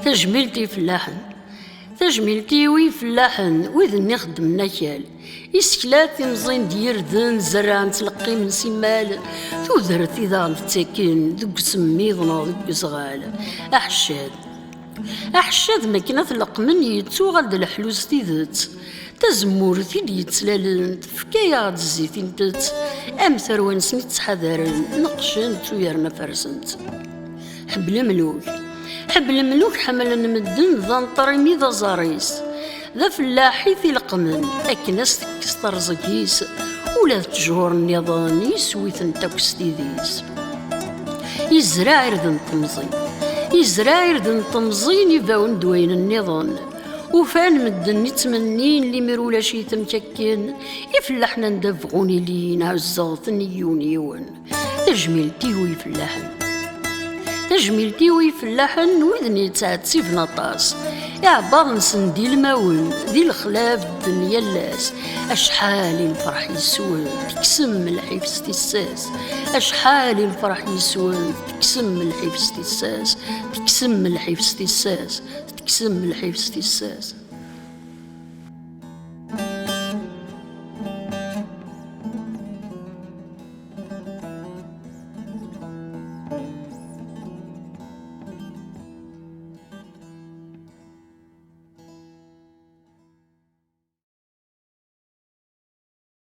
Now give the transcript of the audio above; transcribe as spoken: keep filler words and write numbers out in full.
Tajmilt i ifellaḥen. Tajmilt-iw i ifellaḥen, wid-nni xeddmen akal. Isekla timẓin d yirden, zerrɛen ttleqqimen simmal, tudert i daɣen tettaken deg usemmiḍ neɣ deg uzɣal. Aḥeccad. Aḥeccad, makken ad t-leqqmen, yettuɣal d leḥlu s tidet. Tazemmurt i d-yettlalen tefka-yaɣ-d zzit i ntett, am tarwa-nsen i ttḥadaren, neqqcent u yerna fersent. Ḥebb lemluk. Ḥebb lemluk ḥemmlen medden d anṭer imi d aẓar-is. D afellaḥ i t-ileqqmen akken ad s-tekkes terẓeg-is, ula d ttjur nniḍen yeswi-tent akk s tidi-s. Yezreɛ irden n temẓin. Yezreɛ irden n temẓin ibawen d wayen nniḍen. Ufan medden i ttmennin limir ulac-iten akken, ifellaḥen anda bɣun ilin ɛuzzeɣ-ten yiwen yiwen. Tajmilt-iw i ifellaḥen. Tajmilt-iw i ifellaḥen, widen yettɛettiben aṭas. Iɛebbaḍ-nsen d ilmawen, di lexlaf ddren yal ass. Acḥal i lferḥ yes-wen, tekksem lḥif s tissas. Acḥal i lferḥ yes-wen, tekksem lḥif s tissas. Tekksem lḥif s tissas. Tekksem lḥif s tissas.